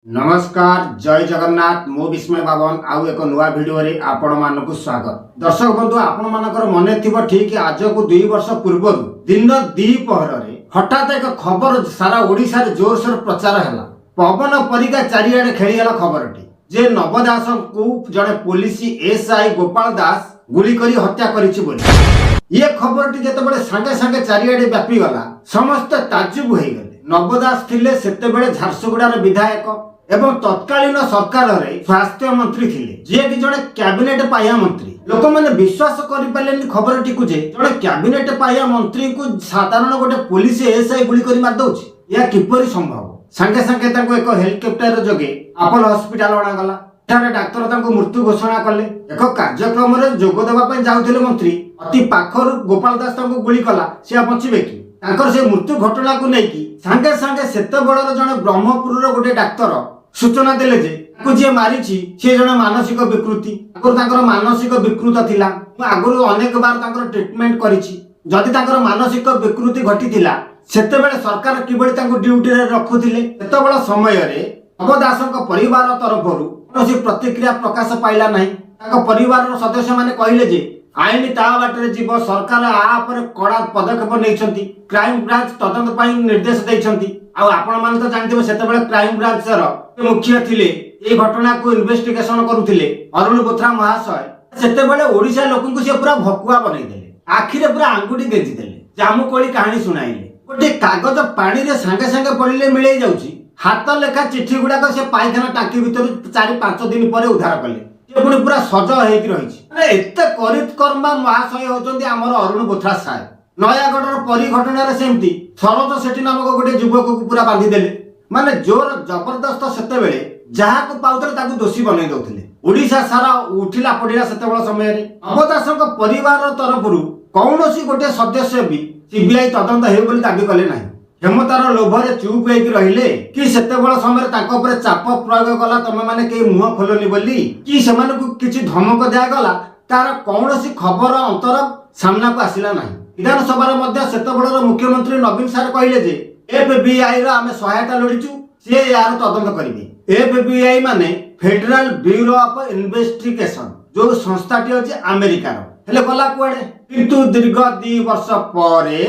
ନମସ୍କାର, ଜୟ ଜଗନ୍ନାଥ। ମୁଁ ବିସ୍ମୟ ବାବନ, ଆଉ ଏକ ନୂଆ ଭିଡ଼ିଓରେ ଆପଣମାନଙ୍କୁ ସ୍ୱାଗତ। ଦର୍ଶକ ବନ୍ଧୁ, ଆପଣମାନଙ୍କର ମନେ ଥିବ, ଠିକ ଆଜକୁ 2 ବର୍ଷ ପୂର୍ବରୁ ଦିନ ଦ୍ୱିପହରରେ ହଠାତ୍ ଏକ ଖବର ସାରା ଓଡ଼ିଶାରେ ଜୋରସୋର ପ୍ରଚାର ହେଲା। ପବନ ପରିକା ଚାରିଆଡ଼େ ଖେଳିଗଲା ଖବରଟି ଯେ ନବ ଦାସଙ୍କୁ ଜଣେ ପୋଲିସ ଏସ୍ଆଇ ଗୋପାଳ ଦାସ ଗୁଳି କରି ହତ୍ୟା କରିଛି ବୋଲି। ଇଏ ଖବରଟି ଯେତେବେଳେ ସାଙ୍ଗେ ସାଙ୍ଗେ ଚାରିଆଡ଼େ ବ୍ୟାପିଗଲା, ସମସ୍ତେ ତାଜୁବ ହେଇଗଲେ। ନବ ଦାସ ଥିଲେ ସେତେବେଳେ ଝାରସୁଗୁଡ଼ାର ବିଧାୟକ ଏବଂ ତତ୍କାଳୀନ ସରକାରରେ ସ୍ୱାସ୍ଥ୍ୟ ମନ୍ତ୍ରୀ ଥିଲେ, ଯିଏକି ଜଣେ କ୍ୟାବିନେଟ ପାହ୍ୟା ମନ୍ତ୍ରୀ। ଲୋକମାନେ ବିଶ୍ୱାସ କରିପାରିଲେନି ଖବରଟିକୁ ଯେ ଜଣେ କ୍ୟାବିନେଟ ପାହ୍ୟା ମନ୍ତ୍ରୀଙ୍କୁ ସାଧାରଣ ଗୋଟେ ପୋଲିସ ଏସ୍ଆଇ ଗୁଳି କରି ମାରିଦଉଛି, ଏହା କିପରି ସମ୍ଭବ? ସାଙ୍ଗେ ସାଙ୍ଗେ ତାଙ୍କୁ ଏକ ହେଲିକପ୍ଟର ଯୋଗେ ଆପୋଲୋ ହସ୍ପିଟାଲ ଅଣାଗଲା। ସେଠାରେ ଡାକ୍ତର ତାଙ୍କୁ ମୃତ୍ୟୁ ଘୋଷଣା କଲେ। ଏକ କାର୍ଯ୍ୟକ୍ରମରେ ଯୋଗ ଦେବା ପାଇଁ ଯାଉଥିଲେ ମନ୍ତ୍ରୀ, ଅତି ପାଖରୁ ଗୋପାଳ ଦାସ ତାଙ୍କୁ ଗୁଳି କଲା, ସେ ଆଉ ବଞ୍ଚିବେ କି? ତାଙ୍କର ସେ ମୃତ୍ୟୁ ଘଟଣାକୁ ନେଇକି ସାଙ୍ଗେ ସାଙ୍ଗେ ସେତେବେଳର ଜଣେ ବ୍ରହ୍ମପୁରର ଗୋଟେ ଡାକ୍ତର ସୂଚନା ଦେଲେ ଯେ ତାକୁ ଯିଏ ମାରିଛି ସିଏ ଜଣେ ମାନସିକ ବିକୃତି, ଆଗରୁ ତାଙ୍କର ମାନସିକ ବିକୃତ ଥିଲା, ମୁଁ ଆଗରୁ ଅନେକ ବାର ତାଙ୍କର ଟ୍ରିଟମେଣ୍ଟ କରିଛି। ଯଦି ତାଙ୍କର ମାନସିକ ବିକୃତି ଘଟିଥିଲା, ସେତେବେଳେ ସରକାର କିଭଳି ତାଙ୍କୁ ଡ୍ୟୁଟିରେ ରଖୁଥିଲେ? ସେତେବେଳ ସମୟରେ ନବ ଦାସଙ୍କ ପରିବାର ତରଫରୁ କୌଣସି ପ୍ରତିକ୍ରିୟା ପ୍ରକାଶ ପାଇଲା ନାହିଁ। ତାଙ୍କ ପରିବାରର ସଦସ୍ୟମାନେ କହିଲେ ଯେ ଆଇନ ତା ବାଟରେ ଯିବ, ସରକାର ଆ ଉପରେ କଡ଼ା ପଦକ୍ଷେପ ନେଇଛନ୍ତି, କ୍ରାଇମ ବ୍ରାଞ୍ଚ ତଦନ୍ତ ପାଇଁ ନିର୍ଦ୍ଦେଶ ଦେଇଛନ୍ତି। ଆଉ ଆପଣମାନେ ତ ଜାଣିଥିବେ, ସେତେବେଳେ କ୍ରାଇମ ବ୍ରାଞ୍ଚର ମୁଖ୍ୟ ଥିଲେ, ଏଇ ଘଟଣାକୁ ଇନଭେଷ୍ଟିଗେସନ କରୁଥିଲେ ଅରୁଣ ବୋଥ୍ରା ମହାଶୟ। ସେତେବେଳେ ଓଡ଼ିଶା ଲୋକଙ୍କୁ ସେ ପୁରା ଭକୁଆ ବନେଇଦେଲେ, ଆଖିରେ ପୁରା ଆଙ୍ଗୁଠି ଗେଞ୍ଜିଦେଲେ, ଜାମୁକୋଳି କାହାଣୀ ଶୁଣାଇଲେ। ଗୋଟେ କାଗଜ ପାଣିରେ ସାଙ୍ଗେ ସାଙ୍ଗେ ପଡ଼ିଲେ ମିଳେଇ ଯାଉଛି, ହାତ ଲେଖା ଚିଠି ଗୁଡାକ ସେ ପାଇଖାନା ଟାଙ୍କି ଭିତରୁ 4-5 ଦିନ ପରେ ଉଦ୍ଧାର କଲେ। ସେ ପୁଣି ପୁରା ସଜ ହେଇକି ରହିଛି। ମାନେ ଏତେ କରିତ୍କର୍ମା ମହାଶୟ ହଉଛନ୍ତି ଆମର ଅରୁଣ ବୋଥ୍ରା ସାହେବ। ନୟାଗଡ଼ର ପରୀ ଘଟଣାରେ ସେମିତି ସରୋଜ ସେଠୀ ନାମକ ଗୋଟେ ଯୁବକକୁ ପୁରା ବାନ୍ଧିଦେଲେ। ମାନେ ଜୋର ଜବରଦସ୍ତ ସେତେବେଳେ ଯାହାକୁ ପାଉଥିଲେ ତାକୁ ଦୋଷୀ ବନେଇ ଦଉଥିଲେ। ଓଡ଼ିଶା ସାରା ଉଠିଲା ପଡ଼ିଲା ସେତେବେଳେ ସମୟରେ। ନବ ଦାସଙ୍କ ପରିବାର ତରଫରୁ କୌଣସି ଗୋଟେ ସଦସ୍ୟ ବି ସିବିଆଇ ତଦନ୍ତ ହେଉ ବୋଲି ଦାବି କଲେ ନାହିଁ। କ୍ଷମତାର ଲୋଭରେ ଚୁପ୍ ହେଇକି ରହିଲେ କି ସେତେବେଳେ ସମୟରେ ତାଙ୍କ ଉପରେ ଚାପ ପ୍ରୟୋଗ କଲା, ତମେ ମାନେ କେହି ମୁହଁ ଖୋଲନି ବୋଲି, କି ସେମାନଙ୍କୁ କିଛି ଧମକ ଦିଆଗଲା, ତାର କୌଣସି ଖବର ଅନ୍ତର ସାମ୍ନାକୁ ଆସିଲା ନାହିଁ। ବିଧାନସଭାରେ ମଧ୍ୟ ସେତେବେଳର ମୁଖ୍ୟମନ୍ତ୍ରୀ ନବୀନ ସାର୍ କହିଲେ ଯେ ଏଫବିଆଇ ର ଆମେ ସହାୟତା ଲୋଡ଼ିଛୁ, ସିଏ ଏହାର ତଦନ୍ତ କରିବେ। ଏଫବିଆଇ ମାନେ ଫେଡେରାଲ ବ୍ୟୁରୋ ଅଫ ଇନଭେଷ୍ଟିଗେସନ, ଯୋଉ ସଂସ୍ଥାଟି ଅଛି ଆମେରିକାର। ହେଲେ ଗଲା କୁଆଡେ? କିନ୍ତୁ ଦୀର୍ଘ 2 ବର୍ଷ ପରେ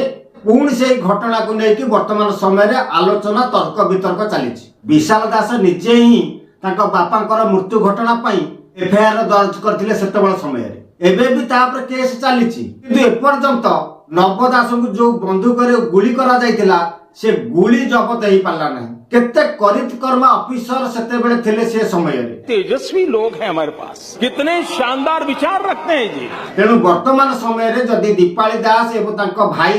ପୁଣି ସେଇ ଘଟଣାକୁ ନେଇକି ବର୍ତ୍ତମାନ ସମୟରେ ଆଲୋଚନା, ତର୍କ ବିତର୍କ ଚାଲିଛି। ବିଶାଲ ଦାସ ନିଜେ ହିଁ ତାଙ୍କ ବାପାଙ୍କର ମୃତ୍ୟୁ ଘଟଣା ପାଇଁ ଏଫଆଇଆର ଦର୍ଜ କରିଥିଲେ ସେତେବେଳେ ସମୟରେ। ଏବେ ବି ତା ଉପରେ କେସ୍ ଚାଲିଛି। କିନ୍ତୁ ଏପର୍ଯ୍ୟନ୍ତ ନବ ଦାସଙ୍କୁ ଯୋଉ ବନ୍ଧୁକରେ ଗୁଳି କରାଯାଇଥିଲା, ସେ ଗୁଳି ଜବତ ହେଇପାରିଲା ନାହିଁ। କେତେ କରିତ୍କର୍ମା ଅଫିସର ସେତେବେଳେ ଥିଲେ ସେ ସମୟରେ। तेजस्वी लोग हैं हमारे पास, कितने शानदार विचार रखते हैं जी। ତେଣୁ ବର୍ତ୍ତମାନ ସମୟରେ ଯଦି ଦୀପାଳି ଦାସ ଏବଂ ତାଙ୍କ ଭାଇ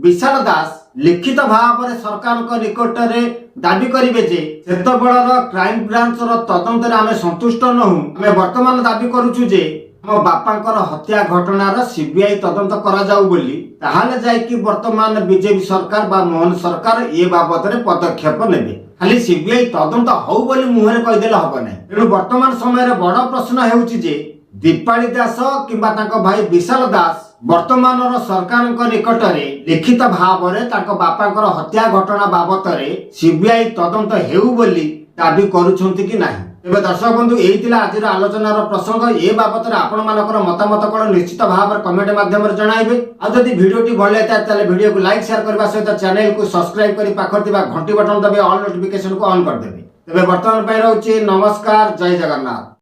ବିଶାଲ ଦାସ ଲିଖିତ ଭାବରେ ସରକାରଙ୍କ ନିକଟରେ ଦାବି କରିବେ ଯେ ସେତେବେଳର କ୍ରାଇମ ବ୍ରାଞ୍ଚର ତଦନ୍ତରେ ଆମେ ସନ୍ତୁଷ୍ଟ ନହୁଁ, ଆମେ ବର୍ତ୍ତମାନ ଦାବି କରୁଛୁ ଯେ ଆମ ବାପାଙ୍କର ହତ୍ୟା ଘଟଣାର ସିବିଆଇ ତଦନ୍ତ କରାଯାଉ ବୋଲି, ତାହେଲେ ଯାଇକି ବର୍ତ୍ତମାନ ବିଜେପି ସରକାର ବା ମୋହନ ସରକାର ଏ ବାବଦରେ ପଦକ୍ଷେପ ନେବେ। ଖାଲି ସିବିଆଇ ତଦନ୍ତ ହଉ ବୋଲି ମୁହଁରେ କହିଦେଲେ ହବ ନାହିଁ। ତେଣୁ ବର୍ତ୍ତମାନ ସମୟରେ ବଡ ପ୍ରଶ୍ନ ହେଉଛି ଯେ ଦୀପାଳି ଦାସ କିମ୍ବା ତାଙ୍କ ଭାଇ ବିଶାଲ ଦାସ ବର୍ତ୍ତମାନର ସରକାରଙ୍କ ନିକଟରେ ଲିଖିତ ଭାବରେ ତାଙ୍କ ବାପାଙ୍କର ହତ୍ୟା ଘଟଣା ବାବଦରେ ସିବିଆଇ ତଦନ୍ତ ହେଉ ବୋଲି ଦାବି କରୁଛନ୍ତି କି ନାହିଁ? ତେବେ ଦର୍ଶକ ବନ୍ଧୁ, ଏଇ ଥିଲା ଆଜିର ଆଲୋଚନାର ପ୍ରସଙ୍ଗ। ଏ ବାବଦରେ ଆପଣମାନଙ୍କର ମତାମତ କଣ, ନିଶ୍ଚିତ ଭାବରେ କମେଣ୍ଟ ମାଧ୍ୟମରେ ଜଣାଇବେ। ଆଉ ଯଦି ଭିଡ଼ିଓଟି ଭଲ ଲାଗିଥାଏ, ତାହେଲେ ଭିଡ଼ିଓକୁ ଲାଇକ୍, ସେୟାର କରିବା ସହିତ ଚ୍ୟାନେଲକୁ ସବସ୍କ୍ରାଇବ କରି ପାଖରେ ଥିବା ଘଣ୍ଟି ବଟନ ଦବାଇ ଅଲ୍ ନୋଟିଫିକେସନକୁ ଅନ୍ କରିଦେବେ। ତେବେ ବର୍ତ୍ତମାନ ପାଇଁ ରହୁଛି। ନମସ୍କାର, ଜୟ ଜଗନ୍ନାଥ।